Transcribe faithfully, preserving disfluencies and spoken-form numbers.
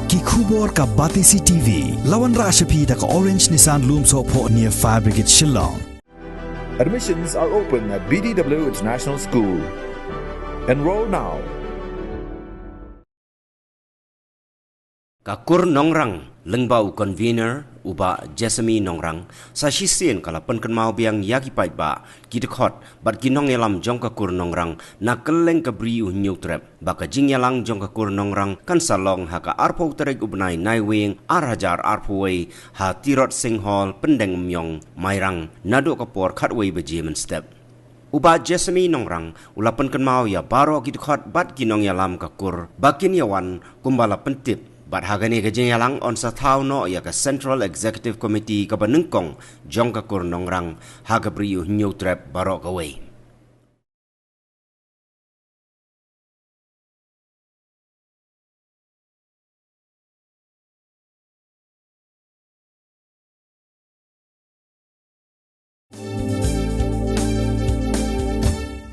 Ki khubor ka Batesi T V. La wanrah sha phi da ka Orange Nissan Lumsohphoh near Fire Brigade Shillong. Admissions are open at B D W International School. Enroll now. Ka Kur Nongrang, lyngba u Convener u Bah Jessamy Nongrang, sa shisien ka la pynkynmaw biang ïa ki paidbah, ki dkhot bad ki nongïalam jong ka Kur Nongrang na kylleng ka Bri u Hynñiewtrep ba ka jingïalang jong ka Kur Nongrang kan sa long ha ka arphew tarik u bnai Naiwieng ar hajar arphew wei ha Tirot Sing Hall, Pyndengumiong, Mairang, naduh ka por khatwei baje mynstep. U Bah Jessamy Nongrang u la pynkynmaw ïa baroh ki dkhot bad ki nongïalam ka Kur ba kin ïawan kumba la pyntip, bad ha kane ka jingïalang yn sa thaw noh ïa ka Central Executive Committee kaba nyngkong jong ka Kur Nongrang ha ka Bri u Hynñiewtrep baroh kawei.